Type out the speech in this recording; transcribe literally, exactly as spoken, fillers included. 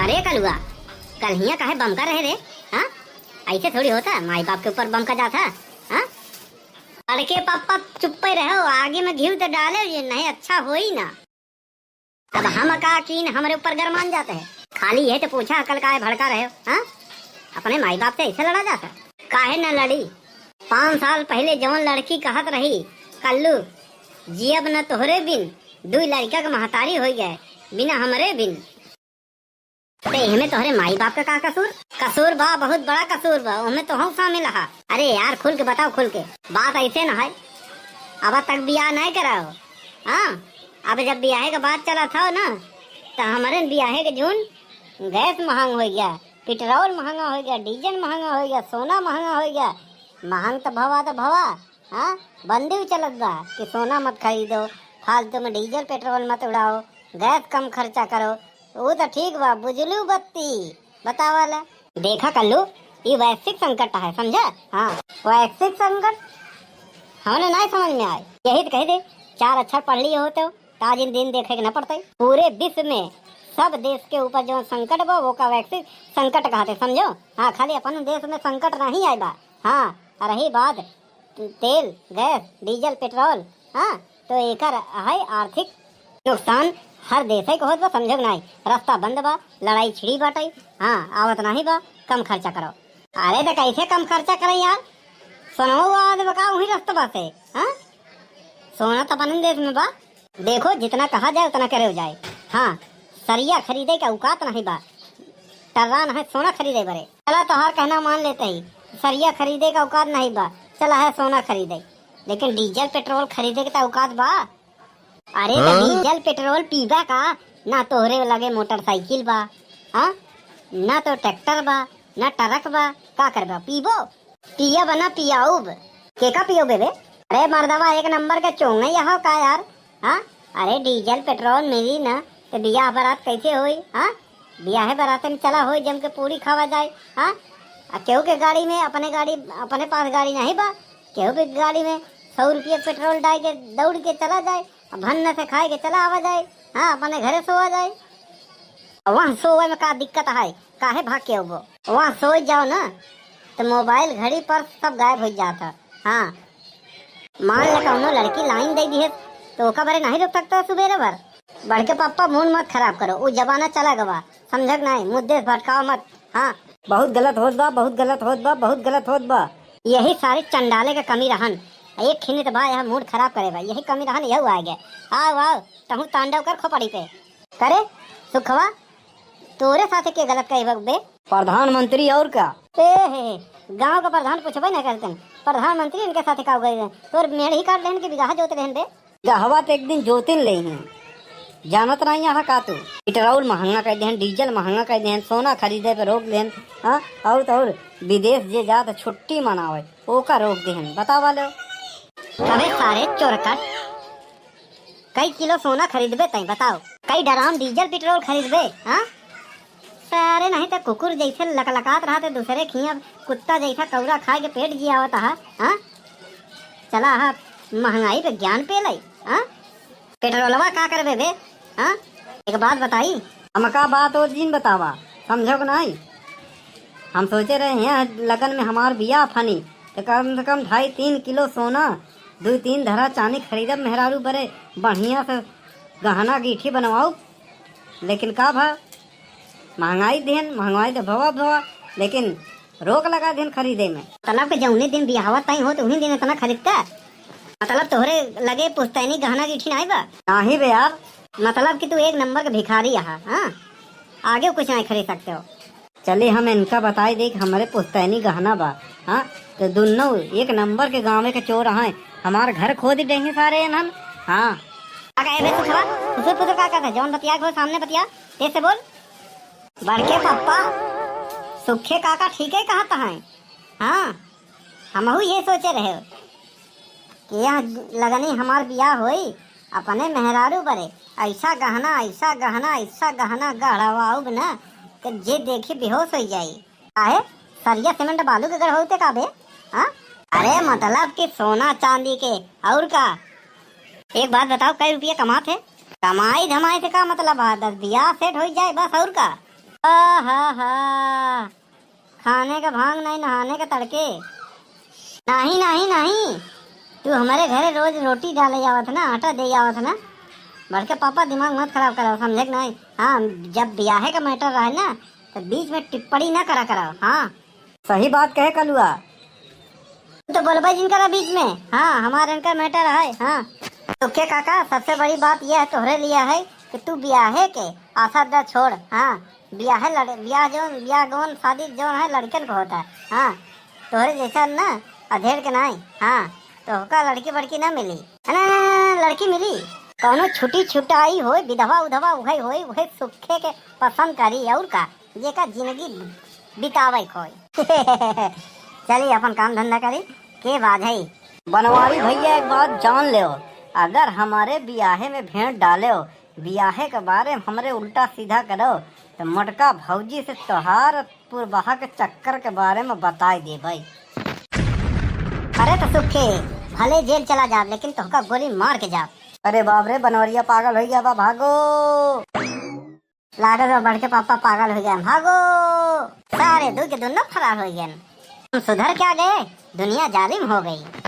अरे कलुआ, कलहिया काहे बमका रहे रे? हाँ, ऐसे थोड़ी होता, माई बाप के ऊपर बमका जाता। हाँ, बड़के पापा चुप्पे रहो, आगे में घिउ तो डाले, ये नहीं अच्छा होई ना। अब हम का कीन हमरे ऊपर गरमान जाते हैं, खाली यह तो पूछा अकल काहे भड़का रहे हो? हाँ, अपने माई बाप से ऐसे लड़ा जाता? काहे न लड़ी? पाँच साल पहले जवन लड़की कहत रही, "कल्लू, जियब न तोहरे बिन, दुई लड़का के महतारी हो गए, बिना हमरे बिन।" तो एहमे तोहरे माई बाप का का कसूर? कसूर बा, बहुत बड़ा कसूर बा, ओहमे तो हम शामिल हा। अरे यार, खुल के बताओ, खुल के। बात ऐसे न है, अब तक बियाह नहीं कराओ। हाँ, अब जब बियाहे के बात चलत हो ना, तो हमरे बियाहे के जून गैस महंग हो गया, पेट्रोल महंगा हो गया, डीजल महंगा हो गया, सोना महंगा हो गया। महंग तो भवा तो भवा, हाँ, बंदी भी चलत बा कि सोना मत खरीदो, फालतू में डीजल पेट्रोल मत उड़ाओ, गैस कम खर्चा करो। वो तो ठीक बा, बुझलू बत्ती बतावा ले। देखा कल्लू, ये वैश्विक संकट है, समझा? हाँ, वैश्विक संकट हमने नहीं समझ में आए। यही तो कह दे, चार अक्षर पढ़ लिए होते हो, तो आज इन दिन देखे के न पड़ते। पूरे विश्व में सब देश के ऊपर जो संकट बा, वो का वैश्विक संकट कहते, समझो? हाँ, खाली अपन देश में संकट नहीं आए बा। हाँ, और रही बात तेल, गैस, डीजल, पेट्रोल, हाँ, तो एकर है आर्थिक नुकसान हर देश के होत बा, समझो कि नाई? रास्ता बंद बा, लड़ाई छिड़ी बाटे, हाँ, आवत नहीं बा, कम खर्चा करो। अरे तो कैसे कम खर्चा करें यार, सोनवा आवत बा का वही रास्ता बा से, हाँ? सोना तो अपन देश में बा। देखो, जितना कहा जाए उतना करे हो जाए। हाँ, सरिया खरीदे का औकात नहीं बा, टर्रा नहीं सोना खरीदे बरे। चला, तोहार कहना मान लेते ही, सरिया खरीदे का औकात नहीं बा, चला है सोना खरीदे, लेकिन डीजल पेट्रोल खरीदे के तो औकात बा। अरे तो हाँ? डीजल पेट्रोल पीबा का? ना तोहरे लगे मोटरसाइकिल बा, हाँ, ना तो ट्रैक्टर बा, ना ट्रक बा, का करबा? पीबो? पियब ना पियाउब। केका पियउबे बे? अरे मर्दवा, एक नंबर के चोंगई हो का यार? हाँ? अरे डीजल पेट्रोल मिली ना तो बियाह बारात कैसे होई? हाँ? बियाहे बाराते में चला होई, जम के पूड़ी खावा जाए। हाँ? आ केहू के गाड़ी में, अपने गाड़ी, अपने पास गाड़ी नहीं बा, केहू के गाड़ी में सौ रुपया पेट्रोल डाल के दौड़ के चला जाए, आ भन्न से खाए के चला आवा जाए। हाँ, अपने घरे सोवा जाए। वहाँ सोवे में का दिक्कत है, काहे भाग के अउबो? वहाँ सोई जाओ ना, तो मोबाइल, घड़ी, पर्स सब गायब हो जाता। हाँ, मान ले कौनो लड़की लाइन दे दिहे, तो ओका बरे नहीं रुक सकता सुबेरे भर? बड़के पापा, मूड मत खराब करो, उ जमाना चला गवा, समझक नहीं, मुद्दे से भटकाओ मत। हाँ, बहुत गलत होत बा, बहुत गलत होत बा, बहुत गलत होत बा। यही सारे चंडाले के कमी रहन, एक खिनित बा यह मूड खराब करे बा, यही कमी रहन, यहू आ गए। आओ, आओ, तहूँ तांडव कर खोपड़ी पे। करे सुखवा, तोरे साथे के गलत कहे बा बे? प्रधानमंत्री और का? ए हे, गांव का प्रधान पूछबे ना करते हैं। प्रधानमंत्री इनके साथे का गए? तोर मेड़ ही काट लेहन के बिगहा जोत लेहन बे? गहवा तो एक दिन जोतिन ले हैं। जानत नहीं यहाँ का तू? पेट्रोल महंगा कर देहन, डीजल महंगा कर देहन, सोना खरीदे पे रोक देहन, हाँ? और तो और विदेश जे जात छुट्टी मनावे, ओका रोक देहन। बतावा लो। अबे सारे चोरकट, कई किलो सोना खरीदबे तई बताओ, कई ड्राम डीजल पेट्रोल खरीदबे, हाँ? सारे नहीं तो कुकुर जैसे लकलकात रहा तो दूसरे खिया कुत्ता जैसा कौरा खाए के पेट जियावत हा, हाँ? चला हा महंगाई पे ज्ञान पे लाई, हाँ? पेट्रोलवा का करबे बे, हाँ? एक बात बताई। हमका बात और जिन बतावा, समझो कि नहीं? हम सोचे रहे हैं लगन में हमार बियाह फनी, तो कम से कम ढाई तीन किलो सोना, दो तीन धरा चांदी खरीदब मेहरारू बरे, बढ़िया से गहना गीठी बनवाऊ। लेकिन का भा, महंगाई देन, महंगाई तो भवा भवा, लेकिन रोक लगा देन खरीदे में। मतलब के जौने दिन बियाहवा तय होत, उही दिन इतना खरीदता? मतलब तोहरे लगे पुश्तैनी गहना गीठी नाई बा? नाही बे यार। मतलब कि तू एक नंबर के भिखारी आहा, हाँ? आगे कुछ नहीं खरीद सकते हो। चले हम इनका बताई दे कि हमरे पुश्तैनी गहना बा, हाँ? तो दुन्नो एक नंबर के गाँव के चोर हैं, हमार घर खोद देंगे सारे इन्हन, हाँ। का कहे बे सुखवा? फुसुर फुसुर का कहत है? जौन बतिया के हो सामने बतिया, तेज से बोल। बड़के पप्पा, सुखे काका ठीके कहत हैं। हाँ, हमहू ये सोचे रहे कि यह लगनी हमार बियाह होई, अपने मेहरारू बरे ऐसा गहना, ऐसा गहना, ऐसा गहना गढ़वाउब न कि जे देखी बेहोश हो जाई। काहे? सरिया सीमेंट बालू के गढ़ होते का बे? हाँ? अरे मतलब कि सोना चांदी के, और का? एक बात बताओ, कै रुपया कमात है? कमाई धमाई से का मतलब है? बस बियाह सेट हो जाए बस, और का? आहा हा, खाने का भांग नहीं, नहाने का तड़के। नहीं, नहीं, नहीं, तू हमरे घरे रोज रोटी डाले आवत ना, आटा दे आवत ना। बड़के पापा, दिमाग मत खराब करो, समझे कि नहीं? हाँ, जब बियाहे का मैटर रहे ना, तो बीच में टिप्पणी ना करा करो। हाँ, सही बात कहे कलुआ। तू तो बोलबे जिन करा बीच में। हाँ, हमारे इनका मैटर है। हाँ, तो के काका, सबसे बड़ी बात यह है, तोहरे लिए है कि तू बियाहे के आशा दा छोड़। हाँ, बियाहे लड़-, बियाह जौन, बियाह गौन, शादी जौन है, लड़कन को होता है। हाँ, तोहरे जैसा ना अधेड़ के नाई। हाँ, तो होका लड़की बड़की ना मिली। ना, ना, ना, ना, लड़की मिली। कौनो छुटी छुटाई होई, विधवा उधवा उहई होई, उहे सुखे के पसंद करी, और का, जेका जिंदगी बितावे खोई। चली, अपन काम धंधा करी, के बाज है। बनवारी भैया, एक बात जान लेओ, अगर हमारे बियाहे में भेंट डालेओ, बियाहे के बारे में हमरे उल्टा सीधा करो, तो मोटका भौजी से तोहार पुरबहा के चक्कर के बारे में बताई देबै। अरे तो सुखे, भले जेल चला जाब, लेकिन तोहका गोली मार के जाब। अरे बाप रे, बनवरिया पागल हो गया बा, भागो। लागत बा बड़के पापा पागल हो गए, भागो। सारे दू के दोनों फरार हो गए। हम सुधर क्या गए, दुनिया जालिम हो गई।